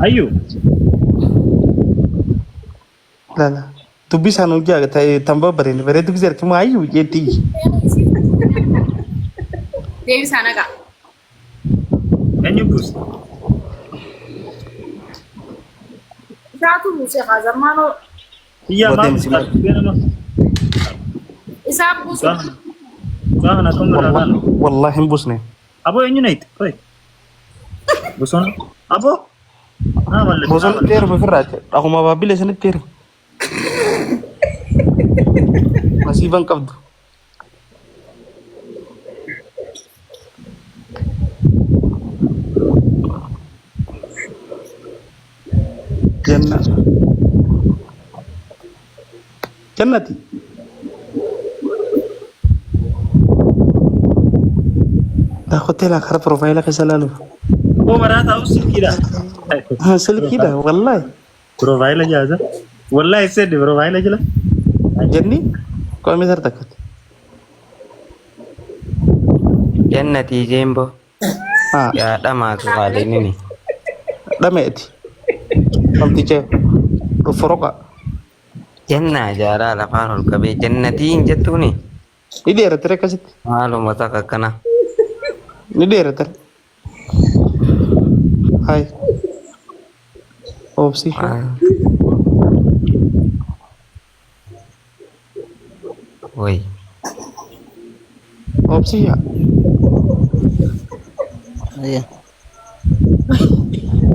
Ayyu. Lala. Dubbi isaan hojii ta'e tan babbareenne bareedu gisee argamu hayyuu jeetti. Deebisaa nagaa. Eenyu buuse? Isaatu buuse haa zammaanoo Iyyaa maal Bodeemsi buusaa? maal? Nama. isaa buuse. Mucaa kana akkam irraa taana? Wallahi hin buusne. Aboo eenyu na hiite? Qoy. Bosona. Aboo. Naa mallatee. Bosona dheeruma ofirraa akkuma baabbilee sanitti dheeruma. Masiifan qabdu. Janna. Jannati. Daa kottee laa karaa piroofaayila keessa ilaaluuf. Aboo maraa taa'us silkiidha. Silkiidha wallaahi. Piroofaayila jaasa. Wallaahi sedde piroofaayila jala. Jenni qoomii sartakkatti. Jannatii jeembo Haa yaa dhamaatu haaliinini. dhameeti. Namticha dhuforoqa. Jannaa jaalaa lafaan ol qabee jannatii hin jettuuni. Ni dheeratere akkasitti. Maaluma takka akkana. Ni dheeratere. Hai. Obsi. Way. Obsi yaa. Ayya.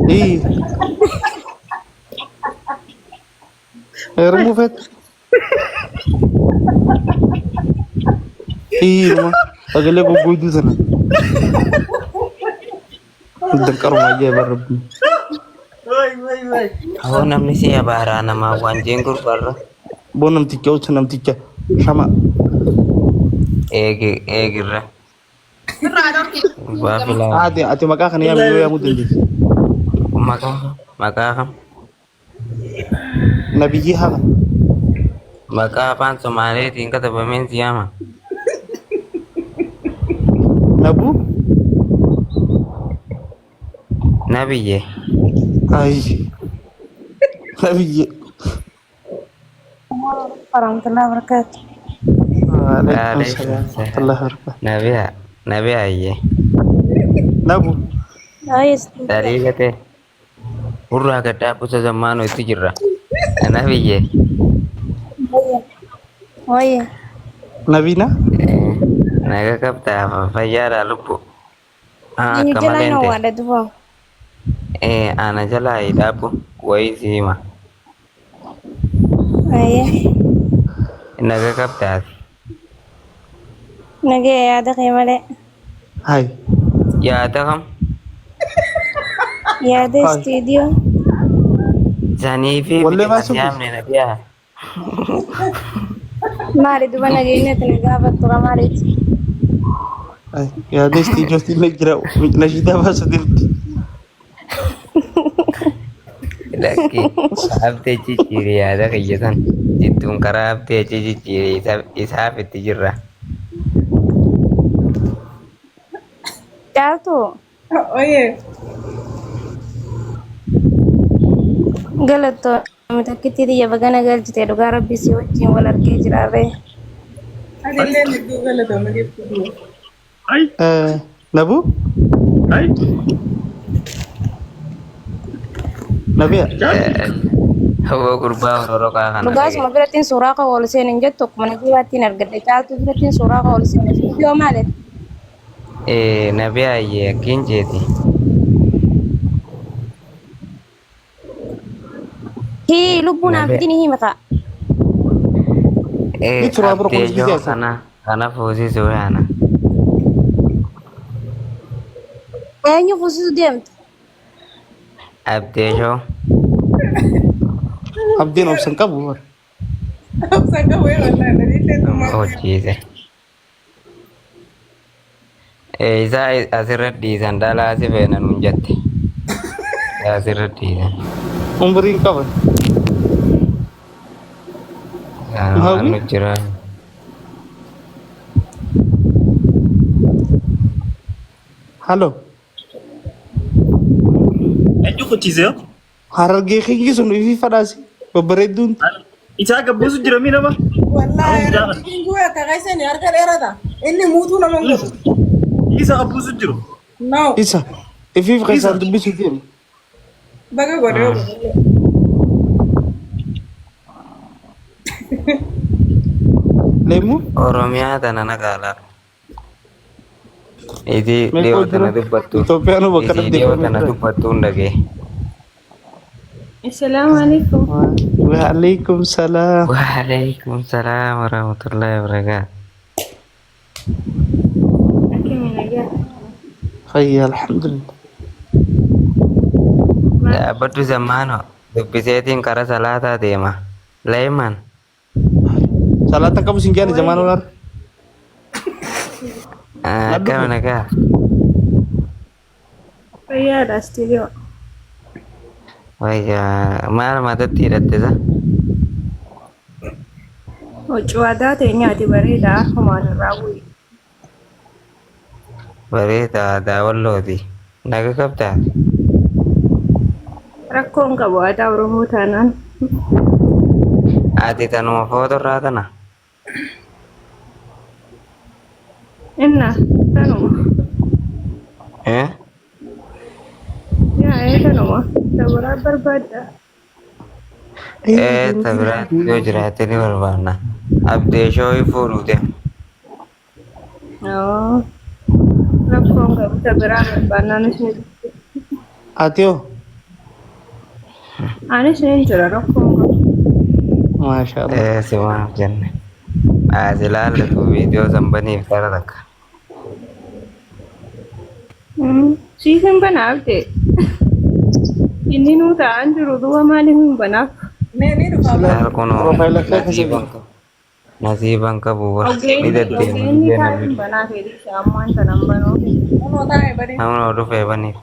Ii. Heerumuu feet. Ii numa sagalee goggoyduu sana. Danqaruma ajaa'iba rabbi. Way way way. Hoo namni si abaaraa namaa waan jeen gurbarra. Boo namticha obsa namticha shama. Eegi eegirra. Sirraa dhorki. Gurbaa filaa. Ati ati maqaa kana yaamuu yoo yaamuu dandeessi. Maqaa maqaa kam? Nabiyyii haala. Maqaa afaan Somaaleetiin katabameen si yaama. Nabuu. Nabiyye. Ayi. Nabiyyee. Warahmatullahi wabarakatuh. Waalaikum salaam warahmatullahi wabarakatuh. Nabiya. Nabiya ayye. Nabu. Ayis. Daliila ta'e. Hurraa gad dhaabbusa zammaanoo itti jirra. Nabiyye. Oye. Nabiina. Naga qabdaa fayyaadhaa lubbu. Inni Akka jalaa malee na hin ta'e. waadha duba. Ana jalaa hidhaabbu wayii si hima. Aye. Naga qabdaati. Nagaya yaada kee malee. Hai. Yaada kam? Yaada Hai. istiidiyoo. Sanii fi Wallee miti maal kan subbis? yaamne na biyaa. Maali duba nageenya itti na gaafattu kaa maaliiti? Hai. Yaada istiidiyootti illee jira. Nashiidaa baasu deemti. Lakki haftee jijjiiri yaada kiyya san jidduun karaa haftee achi jijjiiri isaaf itti jirra. Caaltuu Oye. galatoomi takkitti tiyya bagana galchite dhugaa rabbi si wajjin wal argee jiraarree. Atillee hedduu galatoomi jechuudha. Ay, Nabu? ay. Nabiya? Hawwa gurbaa hororoqaa kana Dhugaa suma birattiin suuraa koo ol seen hin jettu akkuma najibaattiin argadhe caaltuu birattiin suuraa koo ol seen istiidiyoo maali? Eh, nabi ayyee akkiin jeeti. Hii lubbuu naaf Nabi fidini himi kaa. eh, Ni turaa bira abdee kunis joo gisee asa. kana kana fuusisuu yaana. Eenyu fuusisu deemta? Abdee joo Abdiin obsan qabu. bara. Obsa qabu wallahi nadiillee tumaa. hojjiise. Isaa asirra dhiisan dhalaa si feena nuun jette. Asirra dhiisan. Umriin qaban. Waan Hawwi? nu jira. Halo. Eenyu kuchise? Harargee kingi sun ifii fadhaasi babbareedduun. Isaa gabbuusu jira mi nama? Wallaahi Nama harargee kinguu akka keessanii harka dheerata. Inni muutuu nama hin godhu. Isa gabbuusu jiru. No. Isa ifiif keessaan dubbisuu deema. Baga godhee godhee. Leemuu Oromiyaa tana naqaalaa. Isii meeqa dhiyoo jira? tana dubbattu. Itoophiyaanuu bakka Isii dhabdee dhiyoo tana jira. dubbattu hin dhagee. Assalaamu alaikum. Waalaikum salaam. Waalaikum salaam warahmatullahi wabarakaatu. Akkami nagaa? Fayyaa alhamdulillah. Dhaabbadhu zammaano dubbiseetiin kara salaataa deema. Leeman. Salaata qabu sin jaani zamaan olar. Akkami nagaa? Fayyaadha istiidiyoo. Wayyaa maal matatti hidhatte sa? Huccuu aadaa teenyaati bareedaa homaan irraa bu'i. Bareeda aadaa wallooti. Naga qabdaa? Rakkoon qabu aadaa Oromoo taanaan. Ati tanuma footorraa tana? Inna tanuma. Eh? Yaa ee tanuma. Dabalaa barbaadda. Eh, ta biraatti yoo jiraate ni barbaanna. Abdee shooyi fuudhuu deema. Oo. Rakkoon qabu ta biraa barbaannaanis ni dhufu. Ati hoo? Anis ni jira rakkoon qabu. Maasha Allah. Eh, si maaf jenne. As ilaallatu viidiyoo san baniif tara takka. Siif hin banaaf jee. Inni nuu taa'an jiru duuba maaliif hin banaaf? Mee ni dhufa. Sila Laal kunoo profaayila kee keessa nasiiban jira. qabu. Nasiiban qabu war ni Ogeeyyi deddeema ogeeyyi biyya taa'an namni hin banaaf jedhee ammaan tanan banuu. Kunoo taa'e badii. namni dhufee baniif.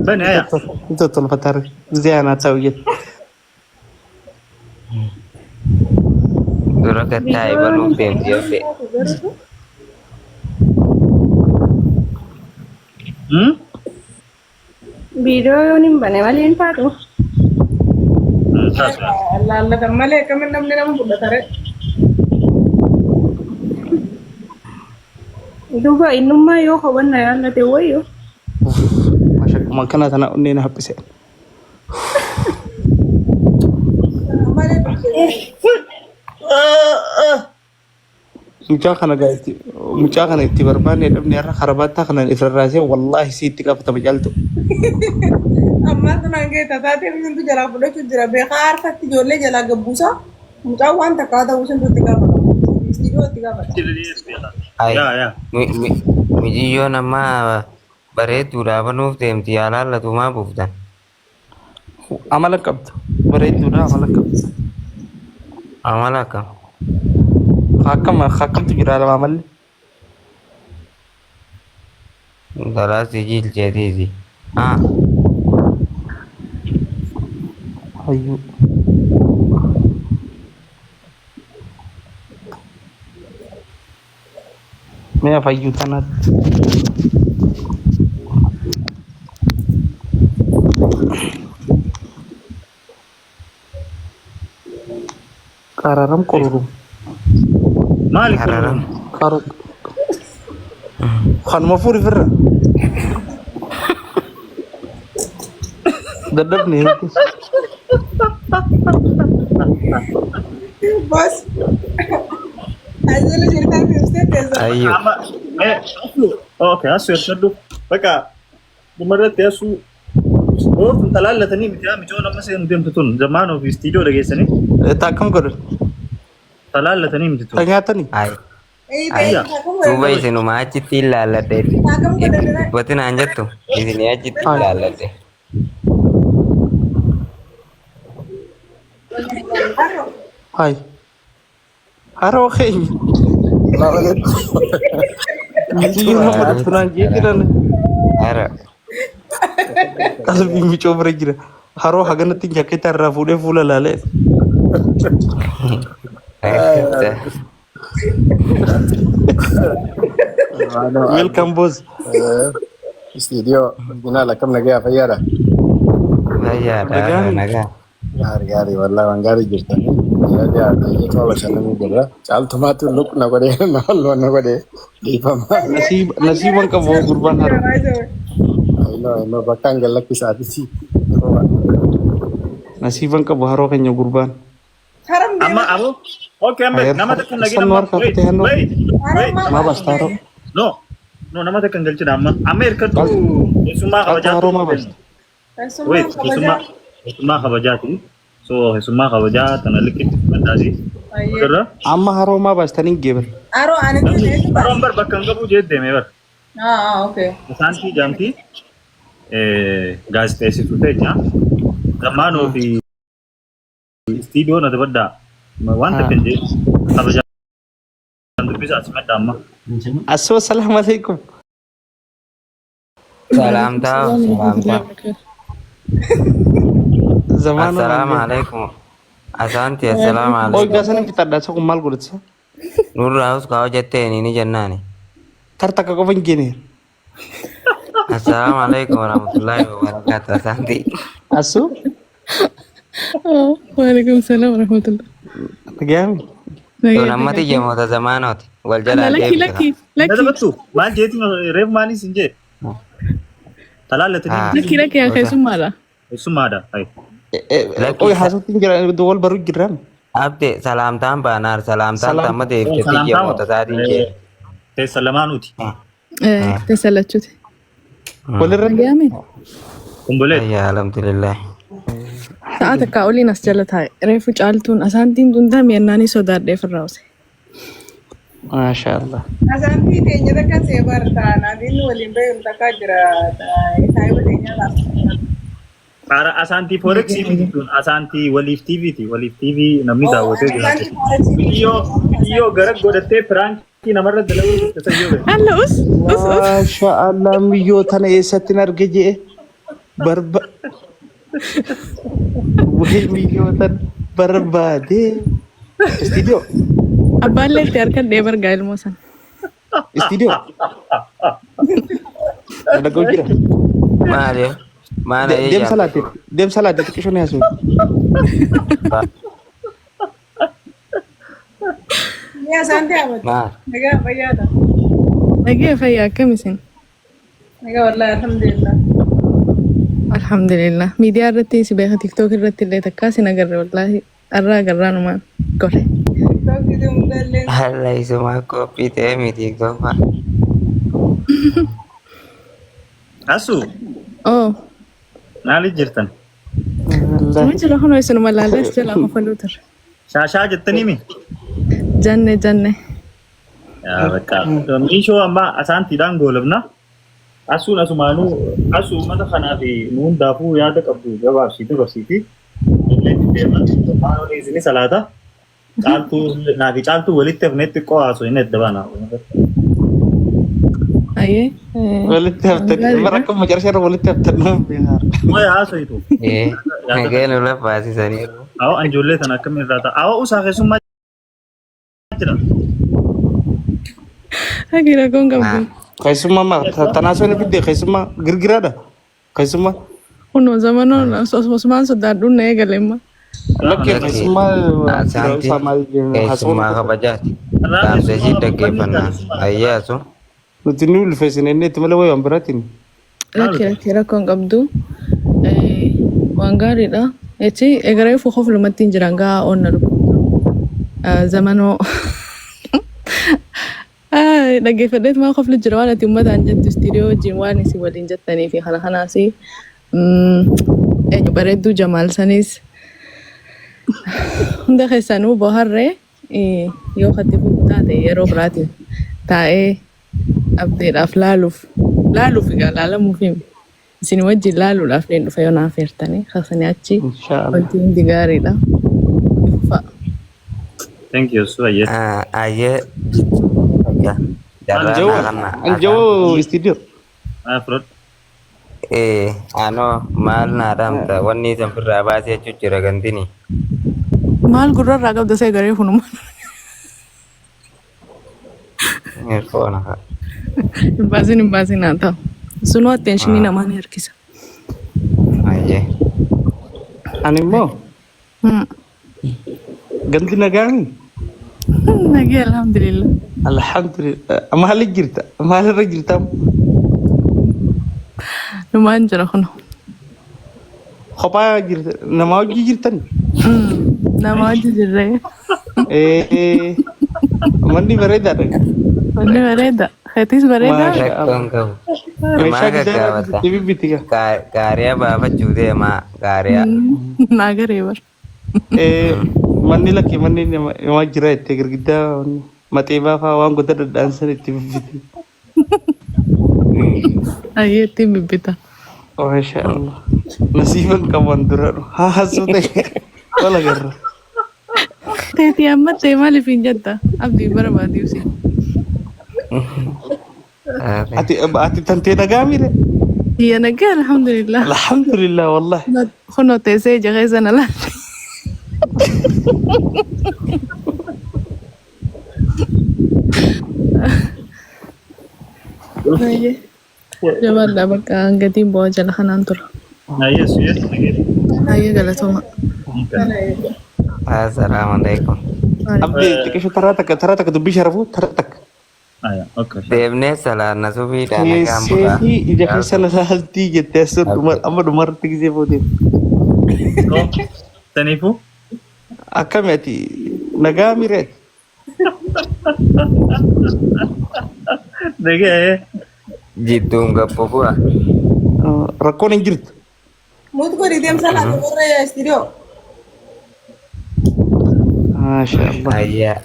Bani aya. Ni tottolfatare. Gizee anaa ta'u jette. Dura gattaa'e Viidiyoo banuuf hin deemti abdee. garuu Hmm? viidiyoo yoon hin bane malee hin taatu. Taatu. Laallatan malee akkamiin namni nama fudhata ree? Duuba innummaa yoo hubannaa yaallate wayyoo. Mashakkuma akkana tana onnee na haphise. Malee dhufe. Mucaa kana gaa itti mucaa kana itti barbaanne dhabne har'a karabaattaa kanaan ifirraasee wallaahi si itti qabatama caaltu. Ammaan tunaan geeta taatee bisintu jalaa fudhachuu jira. Beekaa harkatti ijoollee jalaa gabbuusa. Mucaan waan takkaa ta'uu isintu itti gaafata. Istiidiyoo itti gaafata. Ay, Yaa yaa. mijiyyoon ammaa bareedduudhaa banuuf deemti yaa laallatu maa buuftan? Amala qabdu. Bareedduudha amala qabdu. Amala akkam? Akkam akkamtu jira lama amalli. Dalaa si jilcheetiisi. Haa. Hayyuu. Mee fayyuu tanaatti. Qararam qururum. Maali Qararam. Qara. Kanuma fuuri firra. Dadhabne nutis. Boss. Ajjala jirtaa fi ibsee teessa. Ayyo. Amma mee asu okay asu ergadhu bakka dhumarratti asu oofun talaallatanii miti haa micoon amma seenu deemtu tun zamaan ofii istiidiyoo dhageessanii Ta akkam godhan? talaallatanii miti Ta tun. nyaatanii? Ay. Ee Ay. ta'e akkam Duuba godhan. isinuma achitti ilaalladhe. Akkam godhan ree? Dubbatinaan jettu isinii achitti Ay. ilaalladhe. Harro. Ay. Haroo keenya. Miciyyoon nama dhuftunaan jee jiran Hara. qalbii micoo bira jira. Haroo haganatti jaakkeetta irraa fuudhee fuula laalee. Welcome boss. Istiidiyoo Jinaal akkam nagayaa fayyaadha. Fayyaadha Nagaami. nagaa. Gaarii gaarii wallaahi waan gaarii jirtanii. Yaada bashannanuu jirra. Caaltumaatu luq na godhee na halluu na godhee dhiifama. Nasiiban qabu gurbaan haroo. Ayinoo ayinoo bakka hanga lakkisaatisi. Nasiiban qabu haroo keenya gurbaan. Haram Amma deema. abo. Okay, amma nama takka hin dhagin Isaan amma. harkaa Wait, kutee hannoo. wait, wait. Maa baasta haroo? No. No, nama takka hin galchina amma. Amma hirkattu keessummaa Caaltuu kabajaatu. haroo maa baasta? Wait, keessummaa keessummaa kabajaati. So keessummaa kabajaa tana liqitti fudhadhaati. Irra. Amma haroo maa baastanii geebir. Aroo ani tun eenyu baasa? Haroon bar bakka hin qabu jee deemee bar. Ah, okay. Asaantii jaamtii gaazexeessituu teenya. Zammaanoo fi istiidiyoo na dabaddaa. Waan takka hin jee kabajaan dubbisaa simadha amma. Assoo salaamu alaikum. Salaamtaa salaamtaa. Zamaanoo Assalaamu alaikum. Asaanti assalaamu Oi alaikum. gaasanii fixadhaa isa kun maal godhata? Nurraa us kaa hojjetteeni ni jennaani. Tar takka qofa hin geene. Assalaamu alaikum warahmatullahi wabarakatuh. Asaanti. Assoo Waalaikum salam warahmatullah. nagaami. Tun ammati jemoota zamaanooti. Wal jalaa Lakki deebisa. lakki Na lakki dabattu maal jeetiin reef maaliis hin jee? Talaallatanii lakki lakki yaa keessummaadha. keessummaadha. Ayi. Oi haasoftiin jira wal baruu jirraam. Abde salaamtaan baanaar salaamtaan Salaam. tamma deebitetti Salaamtaa jemoota isaatiin jee. Teessa lamaanuuti. Teessa lachuuti. Walirra Nagaame. Kumbuleet. Ayyaa alhamdulillah. Sa'a takka oliin as jala taa'e. Reefu caaltuun asaantiin tun tamii ennaanii sodaadhee firraa use. Maasha Allah. Asaantii teenya takka see barta naaf inni waliin beeknu takka jira saayiba teenyaa ta'a. Ara asaantii forex miti tun asaantii waliif TVti. Waliif TV namni daawwatee jira. Biyyoo biyyoo gara godhattee piraankii namarra dalaguu jirte sayyoo beeku. Alla us us us. Maasha Allah miyyoo tana eessatti hin arge jee barba wahii miyyoo tana barbaade. Istiidiyoo Abbaan itti harkadhee bargaa ilmoo sana. istiidiyoo dhaga'u jira. Maali? Maal Deemsa ayyaa? laatte deemsa laatte xiqqishoo ni haasoo. Ni asaantii amati. Maal? Nagaa fayyaadha. Nagee fayyaa akkam isin? Nagaa wallahi alhamdulillah. Alhamdulillah. Miidiyaa irratti si beeka TikTok irratti illee takkaa sin agarre wallaahi. Arraa agarraa numaan gore. TikTokii hundallee Alla isumaa qophii ta'e miti qofa. Asu Oh. maaliif jirtan? Tuma jira kunoo isinuma laallee as jalaa kofaluu ture. Shaashaa jettanii mi? Janne janne. Yaa bakka. Miishoo amma asaantiidhaan goolabna. Asuun asumaanuu asu uummata kanaa fi nu hundaafuu yaada qabdu gabaabsiite barsiiti. Illee deema. Maanoon isin salaata. Caaltuu naa fi caaltuu walitti hafnee xiqqoo haasoo inni adda baana. Ayyee. Walitti haftanii bara akka macarsa irra walitti haftanii nuuf beekaa. Wayi haasoitu. Ee, nagee nu laffaasisaniiru. Awwa anjoollee tana akkamiin irraa ta'a. Awwa usaa keessummaa jira. Hagi rakkoon qabdu. Keessummaa maa tanaasoo inni fidde keessummaa girgiraadha. Keessummaa Kunoo zamanoon osumaan sodaadhuun na eegale imma. lakkee keessummaa Asaanti usaa maal keessummaa kabajaati. Dhaamsa ishii dhaggeeffannaa. Ayyaa sun. Nuti ni ulfeessine inni itti malee wayii waan biraatiin. Lakki lakki rakkoon qabdu. Waan gaariidha. Jechi egaree fuuka fulumatti hin jiran gaa onna dhufu. Zamanoo. Dhaggeeffadheet maa koflu jira waan ati uummataan jettu istiidiyoo wajjin waan isin waliin jettanii fi kana kanaas eenyu bareedduu Jamaal sanis hunda keessanuu boharree yoo katti fufu taate yeroo biraatiin taa'ee abdeedhaaf laaluuf laaluuf egaa laalamuuf himi isin wajjin laaluudhaaf niin dhufa yoo naaf eertanii kaasanii achi Inshaallah. wanti hundi gaariidha. Fufa. Thank you Suwayyee. Ayyee. Jarraa Anjawoo naa kanna. anjawoo istiidiyoo. Fudhadhu. Ee, anoo maal naa dhaamta wanni isan firraa baasee jechuu jira gandini. Maal gurrarraa qabda see garee funuma. Foona fa'a. Hin baasin hin baasin haa ta'u. Sunuu attentionii namaa ni harkisa. Ayyee. Ani immoo gandi nagaami. Nagee alhamdulillah. Alhamdulillah. Maali jirta? Maalirra jirta? Numaan jira kuno. Kophaa jirta? Namaa hojii jirtan? Nama wajji jirree. Eh, manni bareedaadha. Manni bareeda. Keetis bareeda. Maasha Allah. Rakkoon qabu. Meeshaa Maa gidaara gaggaafata. itti bibbiti gaa. Gaariyaa baafachuu deemaa gaariyaa. Naa garee bar. Eh, manni lakkee manni namaa jira itti girgiddaa maxee baafaa waan goda dhadhaansan itti bibbiti. Ayyee ittiin bibbita. Maasha Allah. Nasiiban qaban dura haa hasuu ta'e wal agarra. Teetii amma ta'e maaliif hin jetta? Abdii barbaadu si. Ati ati tantee nagaa miire? Iyya nagee alhamdulillah. Alhamdulillah wallahi. Kunoo teessee ija keessa na laalte. Ayyee. Jabaadhaa bakka hangatiin bu'aa jala kanaan tura. Yes, yes, nagee. Ayyee galatooma. Assalaamu alaikum. Abdii xiqqisho taraa takka taraa takka dubbii sharafuu taraa takka. Aya, okay. Deemnee salaanna subiidhaan nagaan bulaa. Teessee ija keessa na laaltii jettee as dhuma amma dhumarratti gisee boodeef. Saniifuu Akkami ati nagaa miire? nagee. Jidduun gabbu bu'a. Rakkoon hin jirtu. Mute godhi deemsa laata warra istiidiyoo. Maasha Allah. Ayyaa.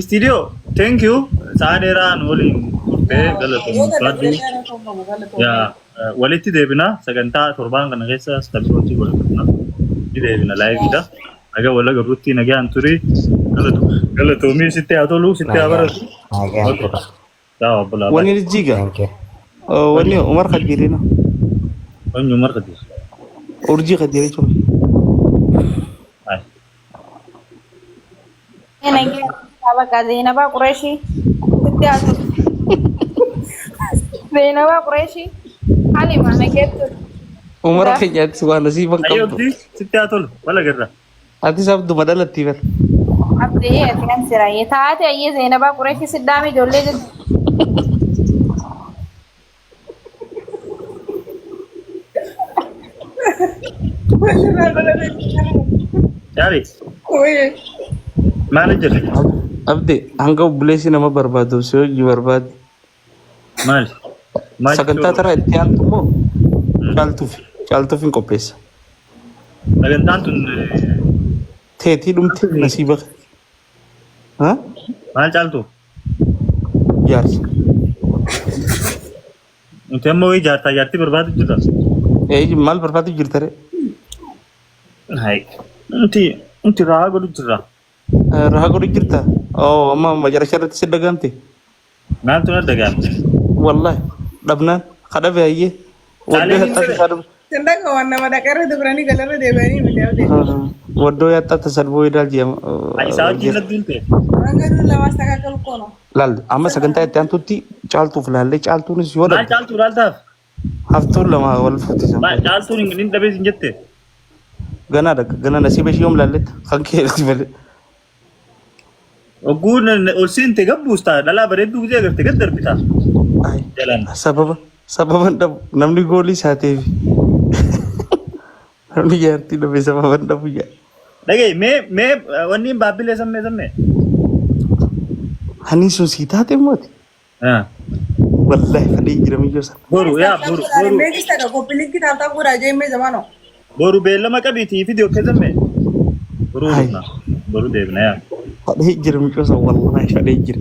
Studio, thank you. Sa'a dheeraa nu waliin turtee galatoomuu baadhu. Yaa walitti deebina sagantaa torbaan kana keessa stabilooti godhatna. Ni deebina live-dha. Nagaa wal agarrutti nagaan turi. Galatoomii sitti haa tolu, sitti haa baratu. Nagaan tura. Yaa obbolaa. Wanni jijjiiga. Thank you. Wanni Umar Khadiirina. Wanni Umar Khadiir. Urjii Khadiir jechuudha. Ay. Bakka Zeenabaa Qureeshii. Sitti haa tolu. Zeenabaa Qureeshii. Halima nageettu. Umar keenyaattis waan nasiiban qabdu. Ayyootti sitti haa tolu. Wal agarra. Atis abduma dhalattii bar. Abdee ati kan siraayyee taate ayyee Zeenabaa Qureeshii siddaame ijoollee jettu. Yaari maal jirti? Abdi hanga obboleessi nama barbaadu si hojii barbaadu. Maali? Maal Sagantaa taraa itti aantu immoo caaltuuf caaltuuf hin qopheessa. Sagantaan tun Teetii dhumte nasiiba. Ha? Maal caaltu? Jaarsa. Nuti amma wayii jaartaa jaartii barbaadu jirra. Ee maal barbaadu jirta ree? Hai. Nuti rahaa godhu jirra. Rahaa godhu jirta? Oo amma macarashaa irratti si dhagaamte? Maaltu na dhagaamte? Wallahi dhabnaan kadhabe hayyee. Waddoo Caalee yaxxaa tasaa dhabu. Sindaqa waan nama dhaqarra dabranii galarra deebi'anii miti abdee. Waddoo yaxxaa tasalboo idaal jedhama. Isaa wajjin natti hin Mangaduun lamaas takka kono. Laal amma sagantaa itti aantutti caaltuuf laallee caaltuunis yoo Maal dhabde caaltuu laaltaaf? haftuun lama wal fuutisan. Maal caaltuun hin dhabees hin jette? Ganaa dhaqa ganaa nasiiba ishee yoom laalletti kan kee malee. Ogguu ol seente gabbuusta dhalaa bareedduu gisee agarte gad darbita. Ay, Jalaan. Sababa sababa hin dhabu namni goolii isaa ta'eef namni jaartii dhabe sababa hin dhabu jaa. Dhagaye mee mee wanni hin baabbilee sammee sammee. Hani sun sii taate mooti. Wallahi fadhii jira miyyoo sana. Boru yaa boru boru Beeksisa koppilinkii taaftaa godhaa jee zamaanoo. Boru beellama qabiitii fidi okkee sammee. Boru Hai. dhufna. Boru deebina yaa. Fadhii jira miyyoo sana wallahi fadhii jira.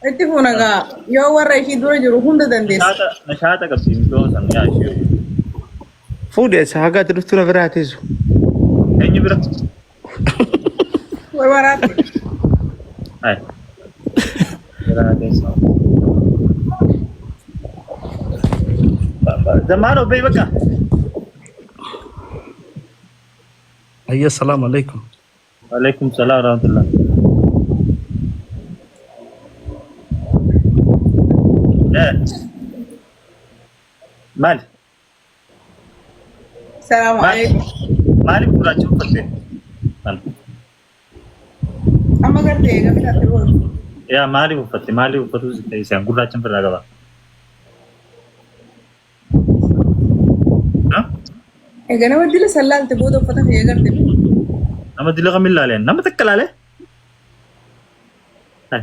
Itti fuuna gaa yoo warra ishii dura jiru hunda dandeessa. Nashaata nashaata qabdi miyyoo sana yaa ishee. Fuudhe isa haga ati dhuftu na bira haa teessu. Eenyu bira? Way waraate. Hai. Bira haa teessu. Zamaan obbee bakka. Ayya assalaamu alaikum. Waalaikum salaam warahmatullah. Eh. Maali? Salaamu alaikum. Maaliif gurraacha uffatte? Kana. Amma gartee eega bitatte booda. Yaa maaliif uffatte? Maaliif uffatu si ta'e isaan gurraacha ofirraa qaba? Ha? Eega nama dila sallaalte booda uffata kee garte. Nama dila kamiin laaleen? Nama takka laalee? Hai.